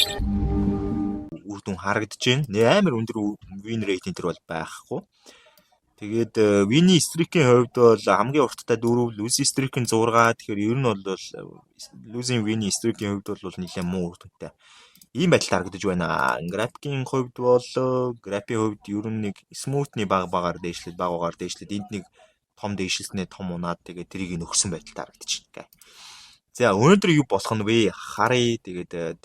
Үр дүн харагдаж байна. Нэ амар өндөр win rate энэ төр бол байхгүй. Тэгээд win streak-ийн хувьд бол хамгийн урттай 4, losing streak-ийн 6. Тэгэхээр ер нь бол losing win streak-ийн хувьд бол нэлээд муу үр дүнтэй. Ийм байдал харагдаж байна. Графикийн хувьд бол графикийн хувьд ер нь нэг smooth-ний баг багаар дээшлээд, баг багаар дээшлээд, энд нэг том дээшилснээ том унаад, тэгээд тэрийг нөхсөн байдалтай харагдаж байна. За, өнөөдөр юу болох нь вэ? Харъя. Тэгээд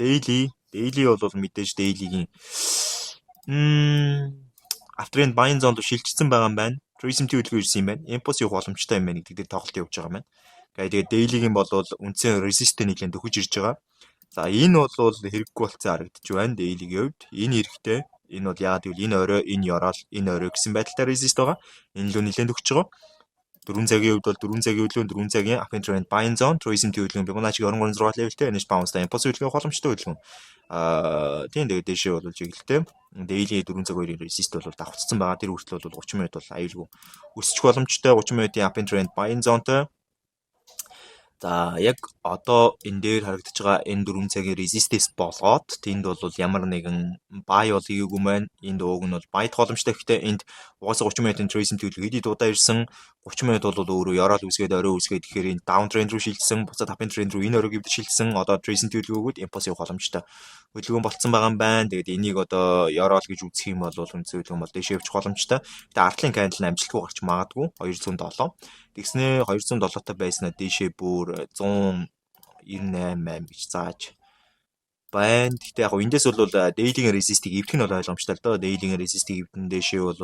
daily бол мэдээж daily-гийн uptrend buying zone руу шилжчихсэн байгаа юм байна. Tourism төлөвлөгөө ирсэн юм байна. Impulse явах боломжтой юм байна гэдэг дээр тоглолт явж байгаа юм байна. Тэгээд daily-гийн бол үндсэн resist нэлээд дөхөж ирж байгаа. За, энэ бол хэрэггүй болсон харагдаж байна daily-гийн хувьд. Энэ хэрэгтэй. Энэ бол яагаад гэвэл энэ орой, энэ ёроол, энэ орой гэсэн байдалтай resist байгаа. Энэ лөө нэлээд дөхөж байгаа. 4 цагийн хувьд бол 4 цагийн хөдөлгөөн, 4 цагийн up trend buying zone, tourism хөдөлгөөн, Fibonacci 23.6 level-тэй initial bounce та impulse хөдөлгөөн боломжтой хөдөлгөөн. Аа, тийм, тэгээд дээшээ бол чиглэлтэй. Daily 4 цаг 2-ын resist бол давхцсан байгаа. Тэр хүртэл бол 30 минут бол аюулгүй өсчих боломжтой, 30 минутын up trend buying zone-той. За, яг одоо энэ дээр харагдаж байгаа энэ 4 цагийн resistance болоод тэнд бол ямар нэгэн buy бол хийгээгүй маань. Энд ууг нь бол buy боломжтой, гэхдээ энд угаасаа 30 минутын tracing төлөв хэд хэд удаа ирсэн. 30 минут бол өөрөө ёроол үүсгээд, орой үүсгээд, тэгэхээр энэ down trend руу шилжсэн, буцаад up trend руу энэ оройг эвдэж шилжсэн. Одоо tracing төлөвлөгөөгүүд impulse явах боломжтой хөдөлгөөн болцсон байгаа юм байна. Тэгээд энийг одоо ёроол гэж үзэх юм бол үндсэн хөдөлгөөн бол дээшээ явчих боломжтой. Гэтэ артлын candle нь амжилтгүй гарч магадгүй 207. Тэгснээ 207-той байснаа дээшээ бүр 198 8 гэж зааж байна. Гэтэ яг эндээс бол daily-гийн resist-ийг эвдэх нь бол ойлгомжтой л доо. Daily-гийн resist-ийг эвдэн, дээшээ бол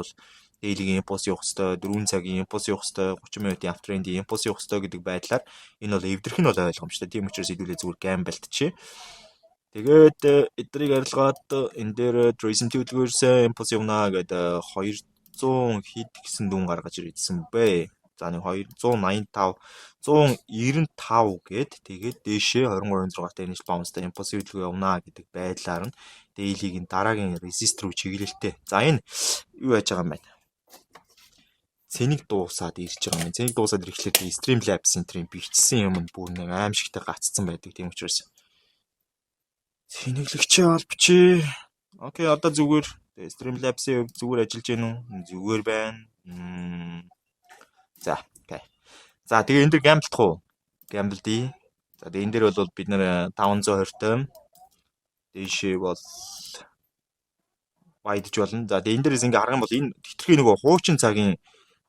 daily-гийн impulse явах хэвээр, 4 цагийн impulse явах хэвээр, 30 минутын uptrend-ийн impulse явах хэвээр гэдэг байдлаар энэ бол эвдэрх нь бол ойлгомжтой. Тийм учраас хэдүүлээ зүгээр gamble-дчихье. Тэгээд эдрийг арилгаад энэ дээр tracing төлөвлөгөөрсөн impulse явна гэдэг 200 хэд гэсэн дүн гаргаж ирсэн бэ. За, нэг 285, 195 гээд, тэгээд дээшээ 23.6 та initial bounce-тай impulse хөдөлгөөн явна гэдэг байдлаар нь daily-гийн дараагийн resist руу чиглэлтэй. За, энэ юу яаж байгаа юм бэ? Цэник дуусаад ирж байгаа юм. Цэник дуусаад ирэхлээр Streamlabs центрийн бичсэн юм нь бүр нэг аимшигтай гаццсан байдаг. Тийм учраас цэнэглэгчээ олбчээ. Okay, одоо зүгээр Streamlabs-ийн хувьд зүгээр ажиллаж гэнэ үү? Зүгээр байна. За, okay. За, тэгээ энэ дэр gamble-дах уу? Gamble-дий. За, тэгээ энэ дэр бол бид нэр 520-той дээшээ бол buy-дж болно. За, тэгээ энэ дээрээс ингээ харах юм бол энэ хэтэрхий нөгөө хуучин цагийн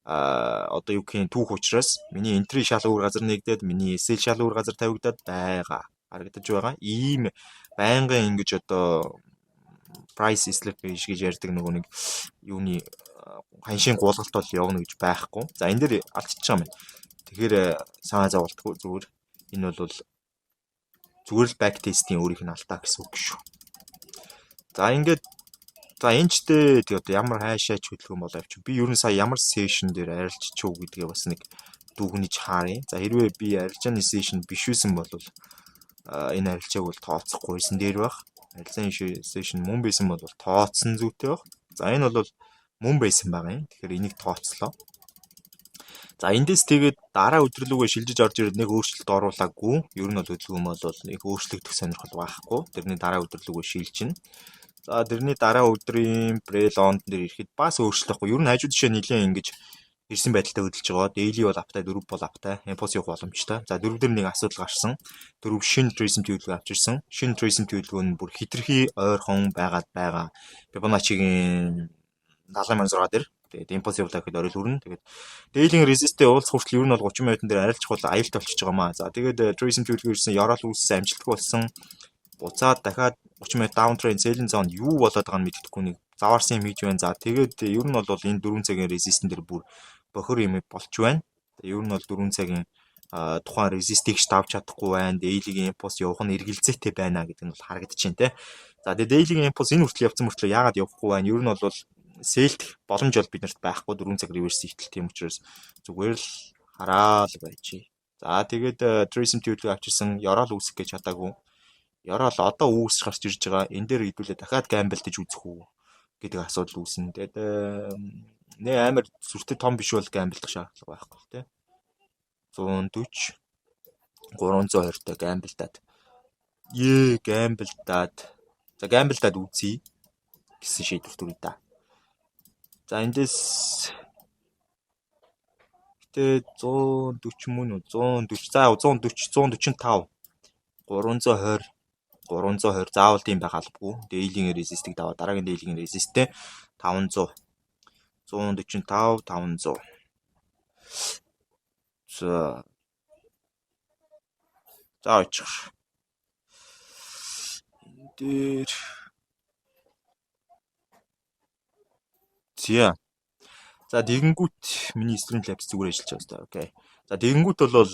одоо юу гэх юм түүх учраас миний entry шал өөр газар нэгдээд, миний SL шал өөр газар тавигдаад байгаа харагдаж байгаа. Ийм байнгын ингэж одоо price slippage гэж ярьдаг нөгөө нэг юуны ханшийн гулгалт бол явна гэж байхгүй. За, энэ дээр алдчихж байгаа юм байна. Тэгэхээр санаа зоволтгүй, зүгээр энэ бол зүгээр л back test-ийн өөрийнх нь алдаа гэсэн үг шүү. За, ингээд, за, энэ ч дээ тэг одоо ямар хайшаач хөдөлгөөн болоо явчих. Би ер нь сая ямар session дээр арилжчих уу гэдгээ бас нэг дүгнэж харъя. За, хэрвээ би арилжааны session биш байсан бол энэ арилжааг бол тооцохгүйсэн дээр байх. Арилжааны session мөн байсан бол тооцсон зүйтэй байх. За, энэ бол мөн байсан байгаа юм. Тэгэхээр энийг тооцлоо. За, эндээс тэгээд дараа өдрөлүүгээ шилжиж орж ирээд нэг өөрчлөлт оруулаагүй. Ер нь бол хөдөлгөөн бол нэг өөрчлөгдөх сонирхол байхгүй. Тэрний дараа өдрөлүүгээ шилжинэ. За, тэрний дараа өдрийн pre-London дээр ирэхэд бас өөрчлөхгүй. Ер нь хажуу тишээ нэлээд ингэж ирсэн байдалтай хөдөлж байгаа. Daily бол up-тай, дөрөв бол up-тай. Impulse явах боломжтой. За, дөрөв дээр нэг асуудал гарсан. Дөрөв шинэ tracing төлөвлөгөө авчирсан. Шинэ tracing төлөвлөгөө нь бүр хэтэрхий ойрхон байгаад байгаа. Fibonacci-гийн 76 дээр. Тэгээд impulse явуулаа гэхэд орой хүрнэ. Тэгээд daily resist-тэй уулзах хүртэл ер нь бол 30 минутын дээр арилжих бол аюултай болчихж байгаа маа. За, тэгээд tracing төлөвлөгөө ирсэн, ёроол үүссэн, амжилтгүй болсон. Буцаад дахиад 30 минут down trend selling zone юу болоод байгааг нь мэдэхгүй нэг заваарсан юм хийж байна. За, тэгээд ер нь бол энэ 4 цагийн resistance дээр бүр бохор юм болж байна. Ер нь бол 4 цагийн тухайн resist-ийг ч давж чадахгүй байна. Daily-гийн impulse явах нь эргэлзээтэй байна гэдэг нь бол харагдаж байна те. За, тэгээд daily-гийн impulse энэ хүртэл явцсан мөртлөө яагаад явахгүй байна? Ер нь бол sell-дэх боломж бол биднэрт байхгүй, 4 цаг reverse хийтэл, тийм учраас зүгээр л хараал байж. За, тэгээд tracing төлөв авчирсан, ёроол үүсгэх гэж чадаагүй. Ёроол одоо үүсч гарч ирж байгаа. Энэ дээр хэдүүлээ дахиад gamble-дэж үзэх үү гэдэг асуудал үүснэ. Тэгээд нэ амар сүртэй том биш бол gamble-дах шаардлага байхгүй л те. 140 320 той gamble-даад. Ээ, gamble-даад. За, gamble даад үзье гэсэн шийдвэр төрөй да. За, эндээс гэтээ 140 мөн үү? 140, за, 140, 145, 320, 320 заавал тийм байх албагүй. Daily-ийн resist-ийг даваа дараагийн daily-ийн resist-тэй 500, 145, 500. За. За, очих. Энэ дээр. За. За, тэгэнгүүт миний Streamlabs зүгээр ажиллаж байгаа хэвээр. Okay. За, тэгэнгүүт бол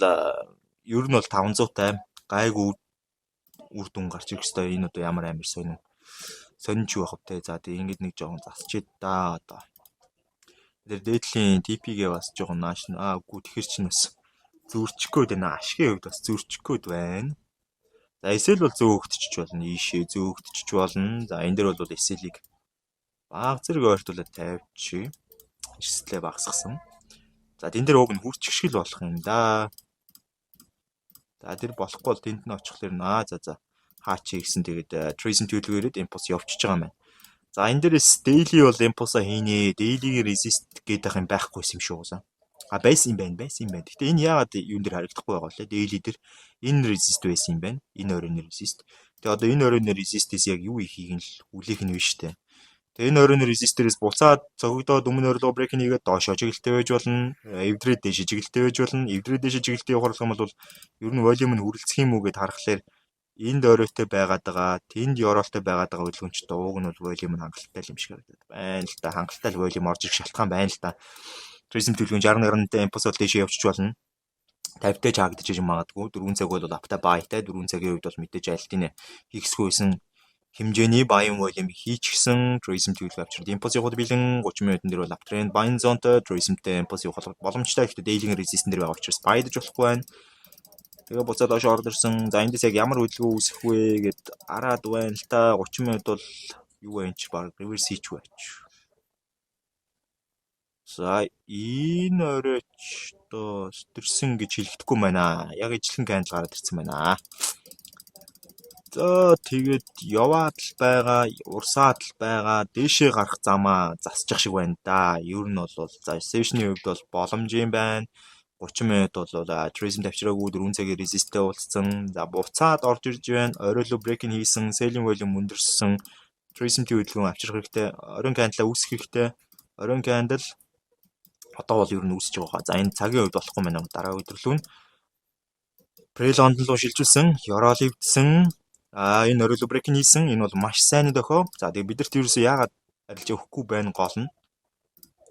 ер нь бол 500 тай гайгүй үр дүн гарч ирэх хэвээр. Энэ одоо ямар амар сонин сонин ч юу байх вэ? За, тэг ингэж нэг жоохон засчихэд да одоо. Тэр дээдлийн TP-гээ бас жоохон нааш аа, үгүй, тэгэхэр чинь бас зөрчих гээд байна. Ашигын хувьд бас зөрчих гээд байна. За, SL бол зөөгдчих болно. Ийшээ зөөгдчих болно. За, энэ дээр бол SL-ийг баг зэрэг ойртуулаад тавьчих. Эрсдлээ багасгасан. За, тэн дээр уг нь хүрчих шиг л болох юм да. За, тэр болохгүй бол тэнд нь очихлоор наа, за, хаач гэсэн, тэгээд tracing төлөвлөгөө ирээд импульс явчихж байгаа юм байна. За, энэ дээрээс daily бол импульсаа хийнэ. Daily-гийн resist гэдэг юм байхгүй юм шүү гоо. А, байсан юм байна, байсан юм байна. Гэтэ энэ яагаад юун дээр харагдахгүй байгаа вэ? Daily дээр энэ resist байсан юм байна. Энэ оройн resist. Тэгээ одоо энэ оройн resist-ээс яг юу хийхийг нь л хүлээх нь биш үү? Тэгээ энэ оройн resist-ээс буцаад цогдоод өмнө орилгоо break хийгээд доошоо чиглэлтэй байж болно. Эвдрээд дээшээ чиглэлтэй байж болно. Эвдрээд дээшээ чиглэлтэй явах юм бол ер нь volume нь хүрэлцэх юм уу гэд харахаар энд оройтой байгаад байгаа, тэнд ёроолтой байгаад байгаа хөдөлгөөнчтэй ууг нь бол volume нь хангалттай юм шиг харагдаад байна л да. Хангалттай л volume орж ирэх шалтгаан байна л да. Prism төлөвлөгөө 61-тэй импульс бол дээшээ явчих болно. 50-тай ч хаагдчих юм магадгүй. 4 цаг бол up тай buy-тай. 4 цагийн хувьд бол мэдээж альтын хийхсгүй байсан хэмжээний buying volume хийчихсэн. Tourism төлөвлөгөө авчирд импульс явахад бэлэн. 30 минутын дээр бол uptrend buying zone-той tourism-тэй импульс явах боломжтой. Гэхдээ daily resistance дээр байгаа учраас buy даж болохгүй байна. Тэгээ буцаад доош орж ирсэн. За, эндээс яг ямар хөдөлгөөн үүсэх вэ гэд араад байна л та. 30 минут бол юу вэ чи, баг reverse хийчих байж. За, энэ оройч одоо сэтэрсэн гэж хэлэхдэггүй байна. Яг ижлэн candle гараад ирсэн байна. За, тэгээд яваад л байгаа, урсаад л байгаа, дээшээ гарах замаа засчих шиг байна да. Ер нь бол за, session-ийн хувьд бол боломжийн байна. 30 минут бол tourism тавьчраагүй, 4 цагийн resist-тэй уулзсан. За, буцаад орж ирж байна. Оройлоо breaking хийсэн, selling volume өндөрсөн. Tourism-ийн хөдөлгөөн авчрах хэрэгтэй. Оройн candle үүсэх хэрэгтэй. Оройн candle одоо бол ер нь үүсэж байгаа. За, энэ цагийн хувьд болохгүй байна. Дараа өдөрлөө нь Pre-London руу шилжүүлсэн, ёроол эвдсэн. А, энэ оройлоо breaking хийсэн. Энэ бол маш сайн дохио. За, тэгээ бидэрт ерөөсөө яагаад арилжаа өгөхгүй байна гол нь.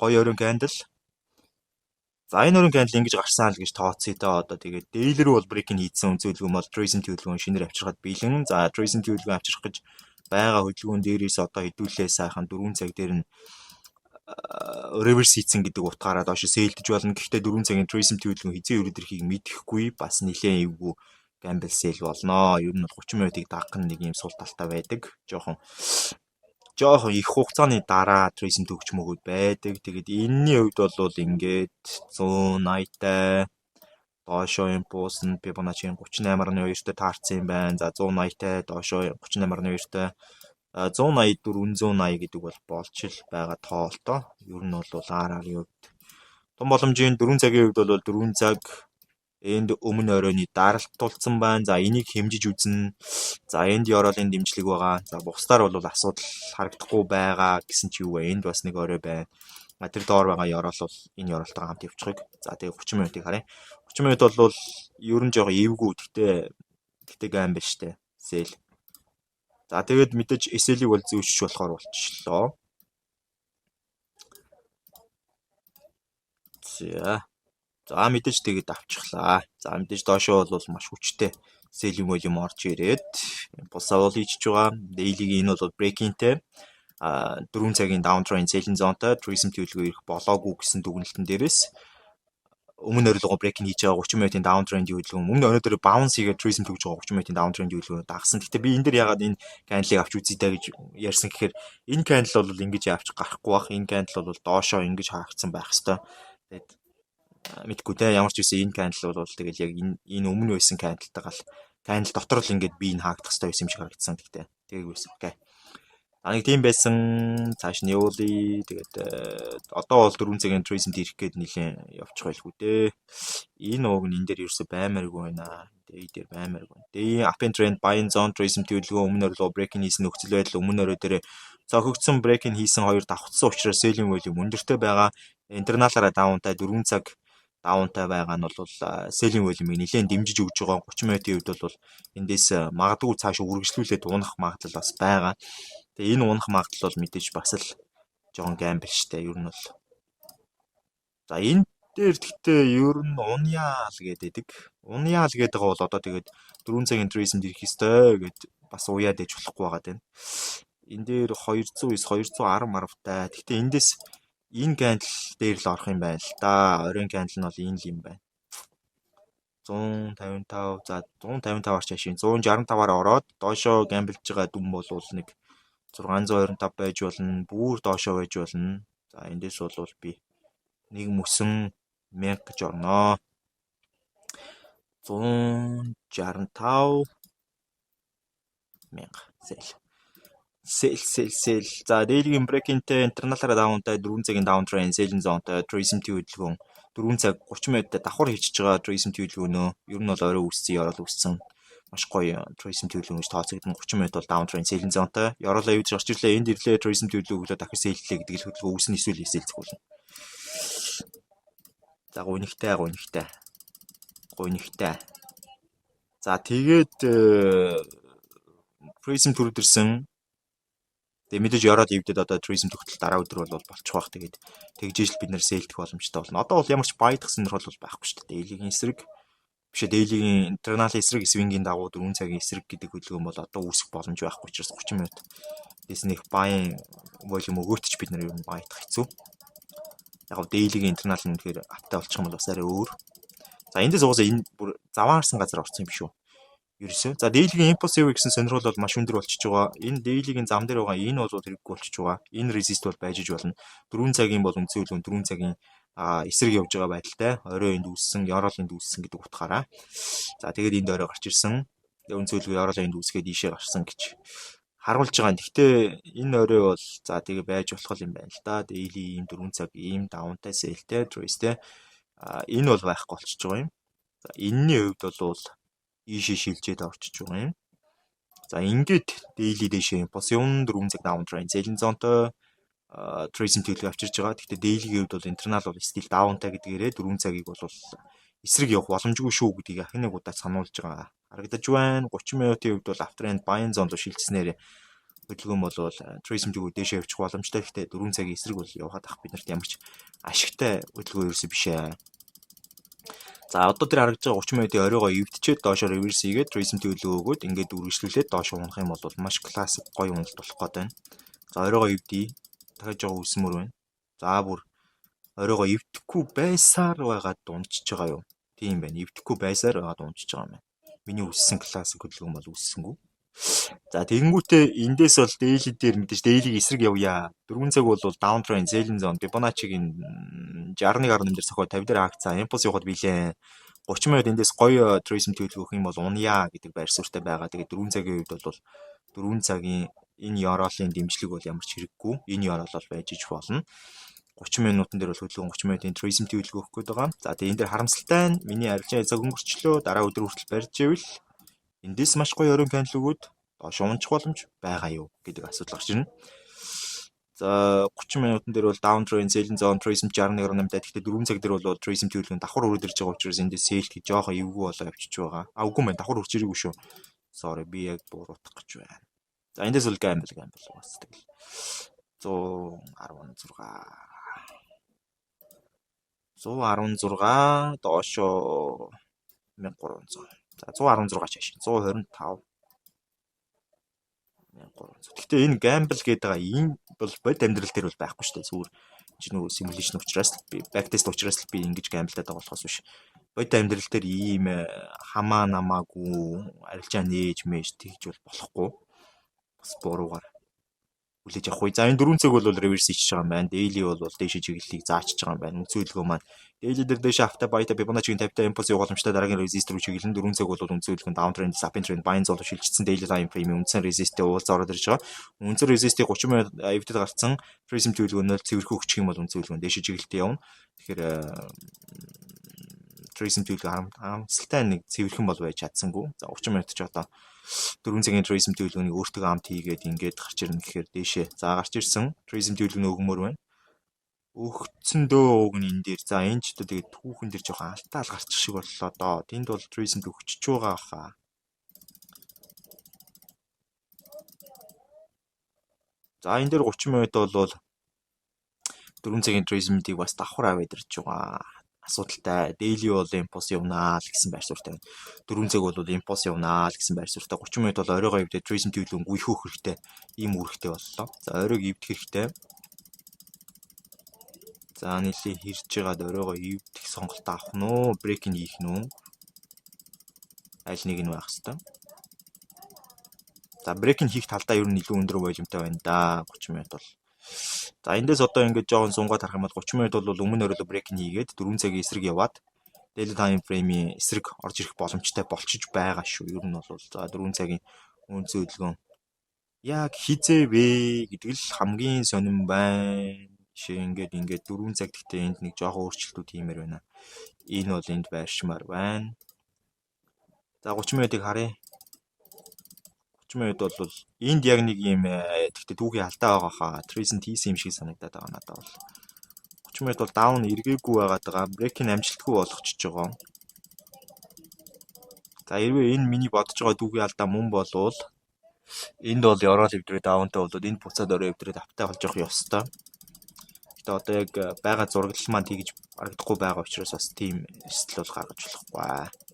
Гоё оройн candle. За, энэ оройн candle ингэж гарсан л гэж тооцъё доо. Одоо тэгээд daily рүү бол breaking хийсэн үнцөлгөөн бол tracing төлөвлөгөөн шинээр авчирхад бэлэн. За, tracing төлөвлөгөөн авчрах гэж байгаа хөдөлгөөн дээрээс одоо хэдүүлээ сайхан 4 цаг дээр нь reverse хийцэн гэдэг утгаараа доош sell дэж болно. Гэхдээ 4 цагийн tracing төлөвлөгөөн хизээ өрөөд ирэхийг мэдэхгүй, бас нэлээд эвгүй gamble sell болно. Ер нь бол 30 минутыг дагах нэг юм сул талтай байдаг. Жохон жоохон их хугацааны дараа tracing төгч мөгөөд байдаг. Тэгээд энэний хувьд бол ингээд 180-тай доошоо импульс нь Fibonacci 38.2-тай таарсан юм байна. За, 180-тай доошоо 38.2-тай 184, 180 гэдэг бол болж л байгаа тоолтоо. Ер нь бол RR-ийн хувьд том боломжийн. 4 цагийн хувьд бол 4 цаг энд өмнө оройны даралт тулцсан байна. За, энийг хэмжиж үзнэ. За, энд ёроолын дэмжлэг байгаа. За, бусдаар бол асуудал харагдахгүй байгаа гэсэн чи юу вэ? Энд бас нэг орой байна. А, тэр доор байгаа ёроол бол энэ ёроолтойгоо хамт явчихыг. За, тэгээ 30 минутыг харъя. 30 минут бол ер нь жоохон эвгүй. Гэтэ гайм байна штэ. Sell. За, тэгээд мэдээж SL-ийг бол зөөчч болохоор болчихлоо. За. За, мэдээж тэгээд авчихлаа. За, мэдээж доошоо бол маш хүчтэй selling volume орж ирээд импульсаа бол хийчихэж байгаа. Daily-гийн энэ бол breaking-тэй а 4 цагийн downtrend selling zone-той tourism төлөвлөгөө ирэх болоогүй гэсэн дүгнэлтэн дээрээс өмнө орилгоо breaking хийж байгаа 30 минутын downtrend-ийн хөдөлгөөн өмнө өнөөдөр bounce хийгээд tourism төгж байгаа 30 минутын downtrend-ийн хөдөлгөөн дагсан. Гэхдээ би энэ дээр ягаад энэ candle-ыг авч үзье даа гэж ярьсан гэхээр энэ candle бол ингэж авч гарахгүй бах. Энэ candle бол доошоо ингэж хаагдсан байх хэвээр. Тэгээд мэдгүй те, ямар ч үсэн энэ candle бол тэгэл яг энэ өмнө байсан candle-тайгаа л candle дотор л ингээд би энэ хаагдах хэвээр байсан юм шиг харагдсан. Гэхдээ Тэгээд байсан. Okay. За, нэг тийм байсан. Цааш нь явуулъя. Тэгээд одоо бол 4 цагийн retracement ирэх гээд нэлээд явчих байлгүй дээ. Энэ ууг нь энэ дээр ерөөсөй баймааргүй байна. Day дээр баймааргүй. Day up trend buying zone retracement хөдөлгөөн өмнө орой breaking хийсэн нөхцөл байдал, өмнө орой дээр цохигдсон, breaking хийсэн хоёр давхцсан учраас selling volume өндөртэй байгаа. Internal аараа down тай, 4 цаг down тай байгаа нь бол selling volume-ыг нэлээд дэмжиж өгж байгаа. 30 минутын хувьд бол эндээс магадгүй цааш үргэлжлүүлээд унах магадлал бас байгаа. Тэгээ энэ унах магадлал бол мэдээж бас л жоохон gamble штэ ер нь бол. За, энэ дээр гэхдээ ер нь уньяа л гэдэг. Уньяа л гэдэг бол одоо тэгээд 4 цагийн retracement ирэх ёстой гэд бас уяад ээж болохгүй байгаа даа. Энэ дээр 209, 210 марвтай. Гэхдээ эндээс энэ candle дээр л орох юм байна л да. Оройн candle нь бол энэ л юм байна. 155, за, 155-аар чашийн 165-аар ороод доошоо gamble ж байгаа дүн бол нэг 625 байж болно. Бүр доошоо байж болно. За, эндээс бол би нэг мөсөн 1000 гэж орноо. 165 мянга sell. Sell, sell, sell. За, daily-гийн breaking-тэй, internal-аараа down-тай, 4 цагийн down trend, selling zone-тай, retracement хөдөлгөөн 4 цаг 30 минутад давхар хийчихэж байгаа retracement хөдөлгөөнөө ер нь бол орой үүссэн, ёроол үүссэн. Маш гоё retracement хөдөлгөөн гэж тооцогдсон. 30 минут бол down trend selling zone-тай. Ёроолоо эвдэж гарч ирлээ. Энд ирлээ, retracement хөдөлгөөн өглөө дахиж sell лээ гэдэг л хөдөлгөөн үүснэ, эсвэл sell зөхүүлнэ. За, гунигтай, гунигтай. Гунигтай. За, тэгээд retracement төрөдөрсөн. Тэгээ мэдээж ёроол эвдэд одоо retracement тогтол дараа өдөр бол болчих واخ. Тэгээд тэгжээж л бид нэр sell дэх боломжтой болно. Одоо бол ямар ч buy дах сонирхол бол байхгүй шүү дээ. Daily-гийн эсрэг биш ээ, daily-гийн internal эсрэг swing-ийн дагуу 4 цагийн эсрэг гэдэг хөдөлгөөн бол одоо үүсэх боломж байхгүй учраас 30 минут дэс нэг buying volume өгөөтч бид нар ер нь buy дах хэцүү. Яг гоо daily-гийн internal нь үнэхээр up тай болчих юм бол бас арай өөр. За, эндээс угаасаа энэ бүр заваарсан газар орсон юм биш үү? Ерөөсөө. За, daily-гийн impulsive гэсэн сонирхол бол маш өндөр болчихж байгаа. Энэ daily-гийн зам дээр байгаа энэ бол хэрэггүй болчихж байгаа. Энэ resist бол байж иж болно. 4 цагийн бол үндсэн хөдөлгөөн 4 цагийн эсрэг явж байгаа байдалтай. Орой энд үүссэн, ёроол энд үүссэн гэдэг утгаараа. За, тэгээд энд орой гарч ирсэн. Үндсэн хөдөлгөөн ёроол энд үүсгээд ийшээ гарсан гэж харуулж байгаа. Гэхдээ энэ орой бол за тэгээ байж болох юм байна л да. Daily ийм 4 цаг ийм down тай sell тэй, trace тэй. Энэ бол байхгүй болчихж байгаа юм. За, энэний хувьд бол ийшээ шилжээд орчиж байгаа юм. За, ингээд daily дэшээ импульс юм, 4 цаг down trend selling zone-той retracement төлөв авчирж байгаа. Гэхдээ daily-гийн хувьд бол internal бол still down-тай гэдгээрээ 4 цагийг бол эсрэг явах боломжгүй шүү гэдгийг ахин нэг удаа сануулж байгаа харагдаж байна. 30 минутын хувьд бол uptrend buying zone руу шилжснээр хөдөлгөөн бол retracement ийг дээшээ явчих боломжтой. Гэхдээ 4 цагийн эсрэг бол явахад ах биднэрт ямар ч ашигтай хөдөлгөөн ерөөсөө биш ээ. За, одоо тэр харагдаж байгаа 30 минутын оройгоо эвдчихэд доошоо reverse хийгээд retracement төлөв өгөөд ингээд үргэлжлүүлээд доош унах юм бол маш классик гоё уналт болох гээд байна. За, оройгоо эвдъе. Дахиад жоо өсмөр байна. За, бүр оройгоо эвдэхгүй байсаар байгаад унчиж байгаа юу? Тийм байна. Эвдэхгүй байсаар байгаад унчиж байгаа юм байна. Миний үссэн классик хөдөлгөөн бол үссэнгүй. За, тэгэнгүүтээ эндээс бол daily дээр мэдээж daily-г эсрэг явъя. 4 цаг бол down trend selling zone Fibonacci-гийн 61.8 дээр цохоо 50 дээр хаагдсан. Impulse явахад билээ. 30 минут эндээс гоё retracement төлөв өгөх юм бол унья гэдэг байр суурьтай байгаа. Тэгээд 4 цагийн хувьд бол 4 цагийн энэ ёроолын дэмжлэг бол ямар ч хэрэггүй. Энэ ёроол бол байж иж болно. 30 минутан дээр бол хөдөлгөөн 30 минутын retracement төлөв өгөх гээд байгаа. За, тэгээд энэ дээр харамсалтай нь миний арилжаа цаг өнгөрчлөө. Дараа өдөр хүртэл барьж ивэл эндээс маш гоё оройн candle өгөөд доош унчих боломж байгаа юу гэдэг асуудал гарч ирнэ. За, 30 минутан дээр бол down trend selling zone retracement 61.8 тай. Гэхдээ 4 цаг дээр бол retracement төлөвлөгөө давхар өрөөд ирж байгаа учраас эндээс sell гэж жоохон эвгүй болоо явчихж байгаа. А, үгүй мэн, давхар өрч ирээгүй шүү. Sorry, би яг буруутгах гэж байна. За, эндээс бол gamble бас тэгэл 116 116 доошоо 1300. За, 116 чааш 125 1300. Гэхдээ энэ gamble гэдэг байгаа энэ бол бод амьдрал дээр бол байхгүй шүү дээ. Зүгээр чи нөгөө simulation учраас би, backtest учраас л би ингэж gamble даад байгаа болохоос биш. Бод амьдрал дээр ийм хамаа намаагүй арилжаа нээж мэж тэгж бол болохгүй. Бас буруугаар. Хүлээж авах үе. За, энэ 4 цаг бол reverse хийчихэж байгаа юм байна. Daily бол дээшээ чиглэлийг заачиж байгаа юм байна. Үндсэн хөдөлгөөн маань daily дээр дээшээ up-тай buy-тай Fibonacci-гийн 50-та импульс явах боломжтой дараагийн resist рүү чиглэн 4 цаг бол үндсэн хөдөлгөөн down trend, up trend, buying zone шилжчихсэн, daily time frame-ийн үндсэн resist-тэй уулзаа ороод ирж байгаа. Үндсэн resist-ийг 30 минут эвдэд гарцсан retracement төлөвлөгөөнөөр цэвэрхэн өгчих юм бол үндсэн хөдөлгөөн дээшээ чиглэлтэй явна. Тэгэхээр retracement төлөвлөгөө харамсалтай нэг цэвэрхэн бол байж чадсангүй. За, 30 минут ч одоо 4 цагийн retracement төлөвлөгөөнийг өөртөө амт хийгээд ингээд гарч ирнэ гэхээр дээшээ за гарч ирсэн, retracement төлөвлөгөө өгмөр байна. Өгцөн дөө уг нь энэ дээр. За, энэ ч одоо тэгээд түүхэн дээр жоохон алтаал гарчих шиг боллоо доо. Тэнд бол retracement өгчөж байгаа хаа. За, энэ дээр 30 минут бол 4 цагийн retracement-ийг бас давхар аваад ирж байгаа, асуудалтай. Daily бол импульс явнаа л гэсэн байр суурьтай. 4 цаг бол импульс явнаа л гэсэн байр суурьтай. 30 минут бол оройгоо эвдээд retracement төлөвлөгөө гүйхөх хэрэгтэй. Ийм үүрэгтэй боллоо. За, оройг эвдэх хэрэгтэй. За, нийлээ хэрж байгаад оройгоо эвдэх сонголт авах нь уу? Break нь хийх нь үү? Аль нэг нь байх хэвээр. За, break нь хийх талдаа ер нь илүү өндөр volume-тай байна да. 30 минут бол. За, эндээс одоо ингээд жоохон сунгаад харах юм бол 30 минут бол өмнө орой break нь хийгээд 4 цагийн эсрэг яваад daily time frame-ийн эсрэг орж ирэх боломжтой болчиж байгаа шүү. Ер нь бол за 4 цагийн үндсэн хөдөлгөөн яг хизээ вэ гэдэг л хамгийн сонирн байна. Жишээ ингээд 4 цаг, гэхдээ энд нэг жоохон өөрчлөлтүүд хиймээр байна. Энэ бол энд байршмаар байна. За, 30 минутыг харъя. 30 минут бол энд яг нэг юм гэхдээ түүхийн алдаа байгаа хаа. Retracement хийсэн юм шиг санагдаад байгаа надад бол. 30 минут бол down эргээгүй байгаад байгаа. Break-ийг амжилтгүй болгочихж байгаа. За, хэрвээ энэ миний бодож байгаа түүхийн алдаа мөн болвол энд бол ёроол эвдрээ down-тай болоод энд буцаад орой эвдрээд up-тай болж явах ёстой. Гэтэ одоо яг байгаа зураглал маань тэгж харагдахгүй байгаа учраас бас тийм эрсдэл бол гаргаж болохгүй.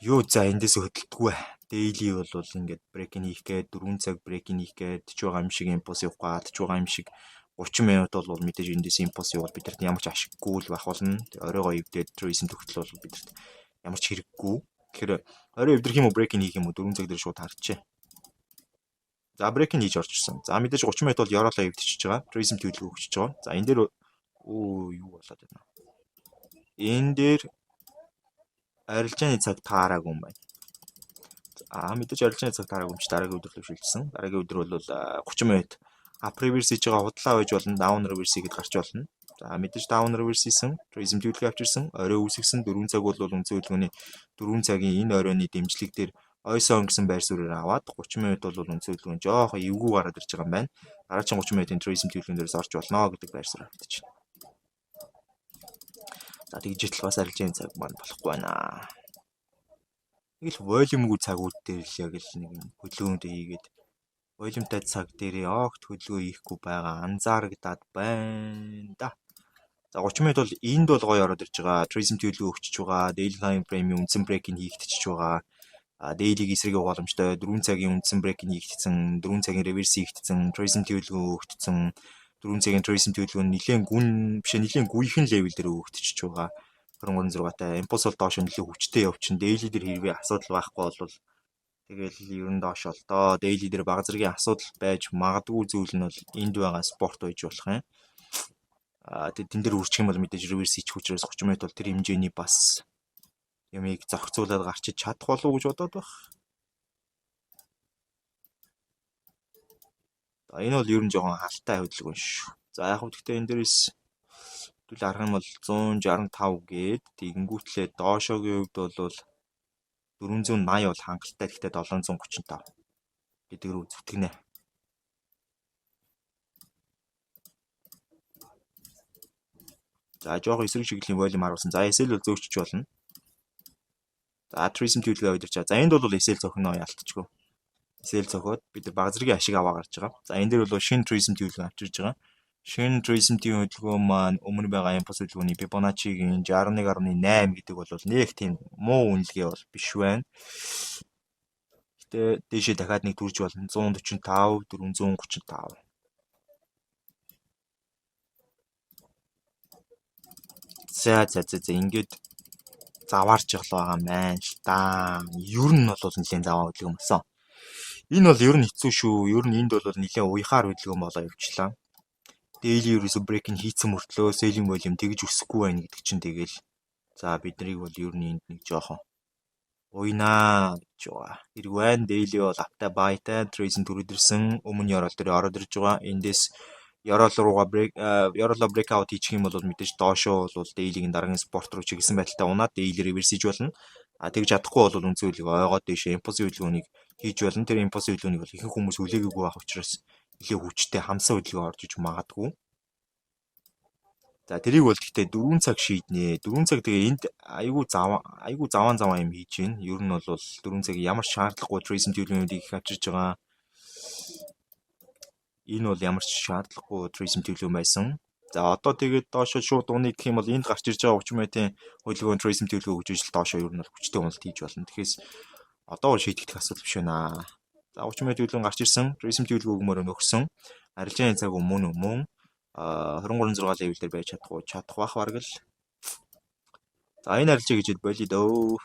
Юу, за, эндээс хөдөлдөггүй. Daily бол ингээд break-ин хийх гээд, 4 цаг break-ин хийх гээд ч байгаа юм шиг импульс явах гад ч байгаа юм шиг. 30 минут бол мэдээж эндээс импульс явуул бидэрт ямар ч ашиггүй л байх болно. Тэгээ оройгоо эвдээд retracement тогтол бол бидэрт ямар ч хэрэггүй. Тэгэхээр орой эвдрэх юм уу, break-ин хийх юм уу, 4 цаг дээр шууд харчээ. За, break-ин хийж орж ирсэн. За, мэдээж 30 минут бол ёроолоо эвдчихэж байгаа. Retracement төлөвлөгөө өгчөж байгаа. За, энэ дээр өө юу болоод байна. Энэ дээр арилжааны цаг таараагүй юм байна. Аа, мэдээж арилжааны цаг таараагүй юм чи дараагийн өдөр рүү шилжсэн. Дараагийн өдөр бол 30 минут up reverse хийж байгаа, худлаа байж болно, down reverse хийгээд гарч болно. За, мэдээж down reverse хийсэн, retracement төлөвлөгөө авчирсан, орой үүсгэсэн. 4 цаг бол үндсэн хөдөлгөөний 4 цагийн энэ оройны дэмжлэг дээр ойсон гэсэн байр суурьаар аваад 30 минут бол үндсэн хөдөлгөөн жоохон эвгүй гараад ирж байгаа юм байна. Дараагийн 30 минутын retracement төлөвлөгөөн дээрээс орж болно гэдэг байр суурь харагдаж байна. За, тэгж итл бас арилжааны цаг маань болохгүй байна. Нэг л volume-гүй цагууд дээр л яг л нэг юм хөдөлгөөнтэй хийгээд, volume-тай цаг дээрээ огт хөдөлгөөн хийхгүй байгаа анзаарагдаад байна да. За, 30 минут бол энд бол гоё ороод ирж байгаа. Retracement төлөвлөгөө өгчөж байгаа. Daily time frame-ийн үндсэн break-ийг хийгдчихэж байгаа. Daily-г эсрэг явах боломжтой. 4 цагийн үндсэн break-ийг хийгдсэн, 4 цагийн reverse хийгдсэн, retracement төлөвлөгөө өгөгдсөн. 4 цагийн retracement төлөвлөгөө нь нэлээд гүн биш, нэлээд гүйхэн level дээр өгөгдчихөж байгаа. 23.6-тай импульс бол доош нэлээд хүчтэй явчихна. Daily дээр хэрвээ асуудал байхгүй бол тэгэл ер нь доош бол доо. Daily дээр баг зэргийн асуудал байж магадгүй зүйл нь бол энд байгаа support байж болох юм. Аа, тэг тэн дээр үрчих юм бол мэдээж reverse хийчих учраас 30 минут бол тэр хэмжээний бас юмыг зохицуулаад гарчиж чадах болов уу гэж бодоод байх. За, энэ бол ер нь жоохон халтай хөдөлгөөн шүү. За, яг хөө гэхдээ энэ дээрээс хэдүүл харах юм бол 165 гээд тэгэнгүүтлээ доошоогийн хувьд бол 480 бол хангалттай, гэхдээ 735 гэдэг рүү зүтгэнэ. За, жоохон эсрэг чиглэлийн volume харуулсан. За, SL бол зөөгчж болно. За, retracement төлөвлөгөө аваад ирж байгаа. За, энд бол SL зохино, ялтчгүй. SL зохиод бид баг зэргийн ашиг аваа гарч байгаа. За, энэ дээр бол шинэ retracement төлөвлөгөө авчирж байгаа. Шинэ retracement-ийн хөдөлгөөн маань өмнө байгаа импульс хөдөлгөөний Fibonacci-гийн 61.8 гэдэг бол нэг тийм муу үнэлгээ бол биш байна. Гэтэ дээшээ дахиад нэг төрж болно, 145, 435. За, ингээд заваарч явах байгаа юм байна л да. Ер нь бол нэлээд заваа хөдөлгөөн болсон. Энэ бол ер нь хэцүү шүү. Ер нь энд бол нэлээд уяхаар хөдөлгөөн болоо явчлаа. Daily ерөөсө break-ин хийцэн мөртлөө selling volume тэгж өсөхгүй байна гэдэг чинь тэгэл за бид нарыг бол ер нь энд нэг жоохон уйнаа гэж байгаа. Хэрэг байна. Daily бол up-тай buy-тай tracing төрөд ирсэн. Өмнө ёроол дээр ороод ирж байгаа. Эндээс ёроол руугаа break ёроолоо breakout хийчих юм бол мэдээж доошоо бол daily-гийн дараагийн support руу чиглэсэн байдалтай унаад daily reverse хийж болно. А тэгж чадахгүй бол үндсэн хөдөлгөөн ойгоод дээшээ импульсийн хөдөлгөөнийг хийж болно. Тэр импульсийн хөдөлгөөнийг бол ихэнх хүмүүс хүлээгээгүй байх учраас нэлээ хүчтэй хамсан хөдөлгөөн орж иж магадгүй. За, тэрийг бол гэхдээ 4 цаг шийднэ. 4 цаг тэгээ энд айгүй заван заван юм хийж байна. Ер нь бол 4 цаг ямар ч шаардлагагүй tracing төлөвлөгөөнүүдийг их авчирж байгаа. Энэ бол ямар ч шаардлагагүй tracing төлөвлөгөө байсан. За, одоо тэгээд доошо шууд уныг гэх юм бол энд гарч ирж байгаа 30 минутын хөдөлгөөн tracing төлөвлөгөө өгж ижил доошо ер нь бол хүчтэй уналт хийж болно. Тэгэхээр одоо бол шийдэгдэх асуудал биш байна. За, 30 минут хөдөлгөөн гарч ирсэн. Tracing төлөвлөгөө өгмөр нөхсөн. Арилжааны цаг өмнө мөн 23.6 level дээр байж чадахгүй чадах бах бараг л. За, энэ арилжаа гэж болио дөө.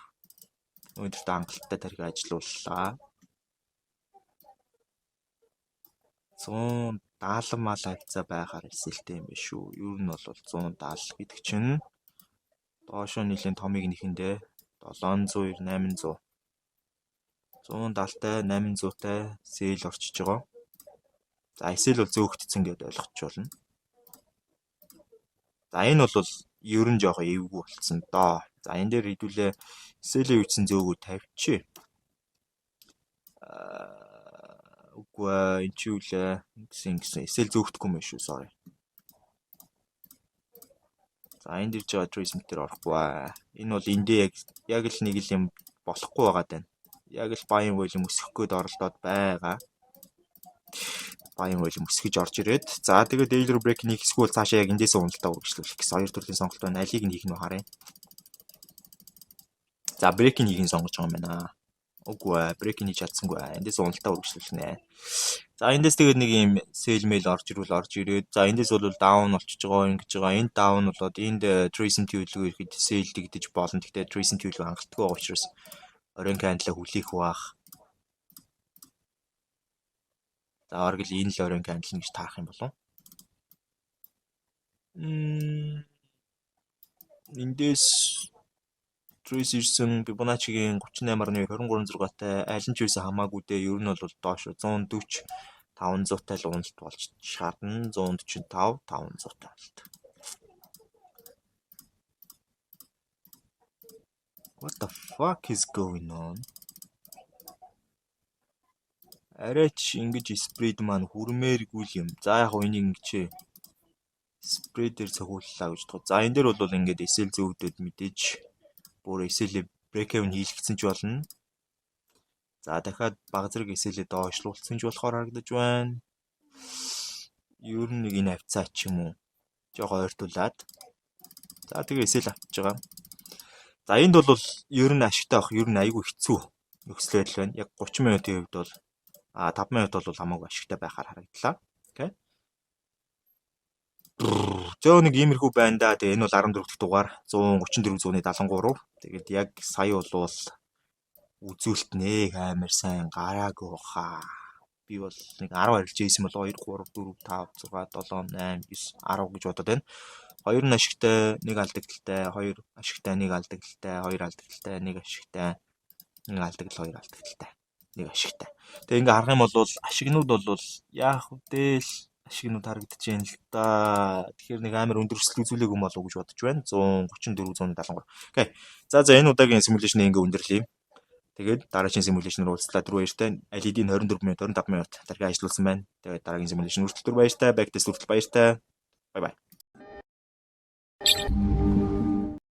Өнөөдөр хангалттай тархи ажилууллаа. 170 мал хавцаа байхаар эсэлтэй юм биш үү? Ер нь бол 170 гэдэг чинь доошоо нэлийн томыг нэхэндээ 790 800 170-тай 800-тай sell орчиж байгаа. За, SL бол зөөгдсөн гэдээ ойлгочих болно. За, энэ бол ер нь жоохон эвгүй болцсон доо. За, энэ дээр хэдүүлээ SL-ийн үтсэн зөөгөө тавьчих. Үгүй ээ, энэ чи юу лээ? Ингэсэн ингэсэн SL зөөгдөхгүй юм байна шүү, sorry. За, энд ирж байгаа tracing дээр орохгүй аа. Энэ бол эндээ яг л нэг л юм болохгүй байгаа даа. Яг л buying volume өсөх гээд оролдоод байгаа. Buying volume өсгөж орж ирээд за тэгээд daily break нэг эсвэл цаашаа яг эндээсээ уналтаа үргэлжлүүлэх гэсэн хоёр төрлийн сонголт байна. Алийг нь хийх нь харъя. За, break-ийг хийхин сонгож байгаа юм байна. Үгүй ээ, break-ийг хийж чадсангүй. Эндээс уналтаа үргэлжлүүлнэ. За, эндээс тэгээд нэг юм sell mail орж ирвэл орж ирээд за эндээс бол down болчихж байгаа, ингэж байгаа. Энд down болоод энд tracing төлөвлөгөө ирэхэд sell дэгдэж болно. Гэхдээ tracing төлөвлөгөө хангалтгүй байгаа учраас оройн candle хүлээх бах. За, бараг л энэ л оройн candle гэж таарах юм болов. Эндээс Trace ирсэн Fibonacci-гийн 38.2 23.6-тай аль нь ч байсан хамаагүй дээ. Ер нь бол доош 140 500-тай л уналт болж чадна. 145 500-тай уналт. What the fuck is going on? Арайч ингэж spread маань хүрмээргүй л юм. За, яг хөө энийг ингэж spread-ээр цохиуллаа гэж бодох. За, энэ дээр бол ингээд SL зөөгдөд мэдээж бүр SL break even хийлгэсэн ч болно. За, дахиад баг зэрэг SL-ээ доошлуулсан ч болохоор харагдаж байна. Ер нь нэг энэ хавцаа ч юм уу жоо ойртуулад. За, тэгээ SL авчиж байгаа. За, энд бол ер нь ашигтай авах ер нь айгүй хэцүү нөхцөл байдал байна. Яг 30 минутын хувьд бол 5 минут бол хамаагүй ашигтай байхаар харагдлаа. Окей. Зөө нэг иймэрхүү байна да. Тэгээ энэ бол 14 дахь дугаар 134.73. Тэгээд яг сая болвол үзүүлэлт нэг амар сайн гараагүй хаа. Би бол нэг 10 арилж ийсэн бол 2 3 4 5 6 7 8 9 10 гэж бодоод байна. 2 нь ашигтай, 1 алдагдaltaй, 2 ашигтай, 1 алдагдaltaй, 2 алдагдaltaй, 1 ашигтай, 1 алдагдал, 2 алдагдaltaй, 1 ашигтай. Тэгээ ингээ харах юм бол ашигнууд бол яах вэ л ашигнууд харагдаж байна л да. Тэгэхээр нэг амар өндөр өсөлт үзүүлээгүй юм болов уу гэж бодож байна. 134 173. Окей. За, энэ удаагийн simulation ингээ өндөрлөе. Тэгээд дараагийн simulation ээр уулзлаа. Түр баяртай. LED нь 24 минут 25 минут тархи ажиллуулсан байна. Тэгээд дараагийн simulation хүртэл түр баяртай. Backtest хүртэл баяртай. Bye bye.